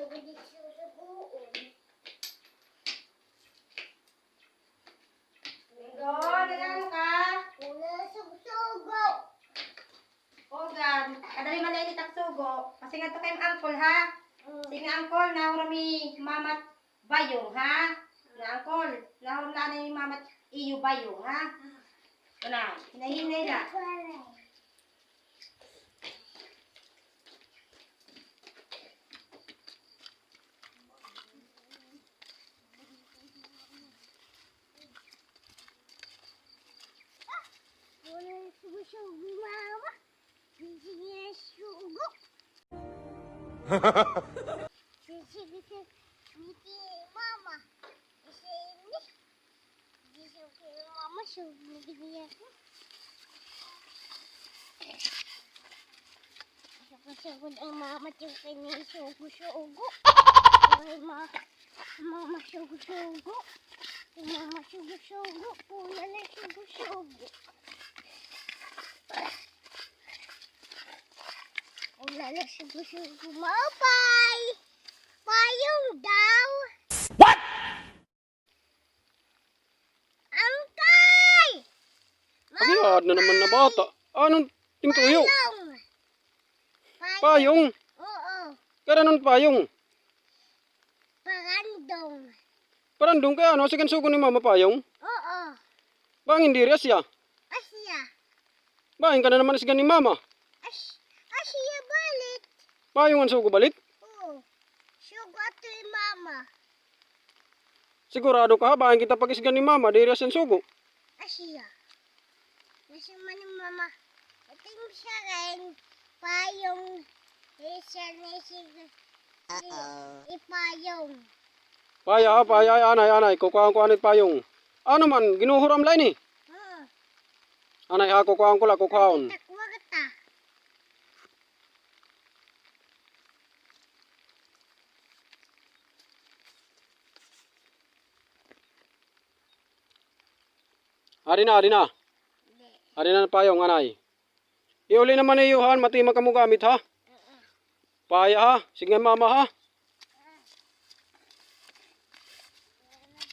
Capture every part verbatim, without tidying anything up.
Linggo, nag-ano ka? Wala, sugo-sugo. O, gad. Kadali man la ini it ak sugo. Pasingadto ka ha im angkol, ha? Mm. Sige, angkol, nahurom hi Mama Bayong, ha? Na, angkol, nahurom na anay hi Mama it iyo Bayong, ha? Ito na, hinay-hinay la. Wala, sugo-sugo, Mama. Sige, sugo. Sige, sige, mama. Isa ini. Sige, mama, sugo, sige, ako. Sugo, sugo, ay, mama, sugo, sugo. Ay, ma-, mama, sugo, sugo. Mama, sugo, sugo. Kuya na, sugo, sugo. Wala na, sugo-sugo. Maupay! Payong daw! What? Angkay! Abi, aad na naman na bata. Anong timtuyo? Payong! Payong? Payong? Oo. Kaya anong payong? Parandong. Parandong kay ano, asya kan sugo ni Mama payong? Oo. Bangin diri asya? Asya. Bangin ka na naman isgan ni Mama. As-, asya balik. Payong an sugo balik? Oo. Sugo ato ni Mama. Sigurado ka ha, bangin kita pag-isgan ni Mama, diri asya an sugo. Asya. Nasa man ni Mama. Ito yung siya rin. Payong. Isa ni sig-, i-, ipayong. Paya, ha, paya, anay, anay. Kukuhaan ko anay payong. Ano man, ginuhuram la ini? Oo. Anay, ha, kukuhaan ko la, kukuhaan. Takwa kita. Ari na, ari na. Ari na an payong, anay. Iuli naman iyo, ha, mati man kamo gamit, ha? Paya, ha? Sige, mama, ha?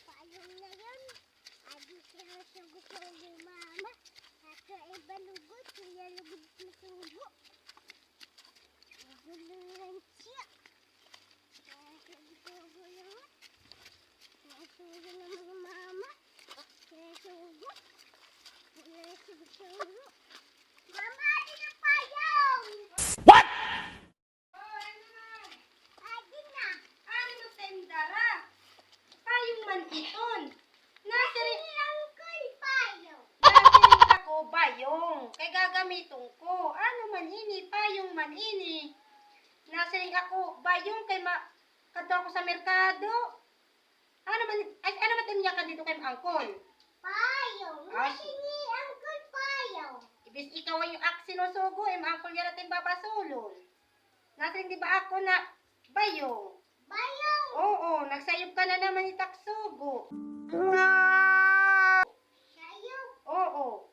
Payong na yun. Adi siya sa gusto ni mama. At sa iba lugod, kaya lugod sa sugo. Gulungan siya. Kaya siya gulungan. Nasuyo na mga mama. Kaya sugo. Kaya sugo. Mama, adi na payong! What? Oh, ano na? Adi na. Ano tendara? Payong man iton. Nasiring, Uncle, payong. Nasiring ako, bayong. Kay gagamiton ko. Ano man ini? Payong man ini. Nasiring ako, bayong kay ma-, kadto ako sa merkado. Ano man, ay, ano man it im yakan didto kay angkol? Payong. Ay. Nasiring ni Angkol payong. Ibis ikaw an iyo ak sinusugo, im angkol yara it im babasulon. Nasiring di ba ako na bayong? Bayong. Oo, nagsayop ka na naman it ak sugo. Sayop? Oo.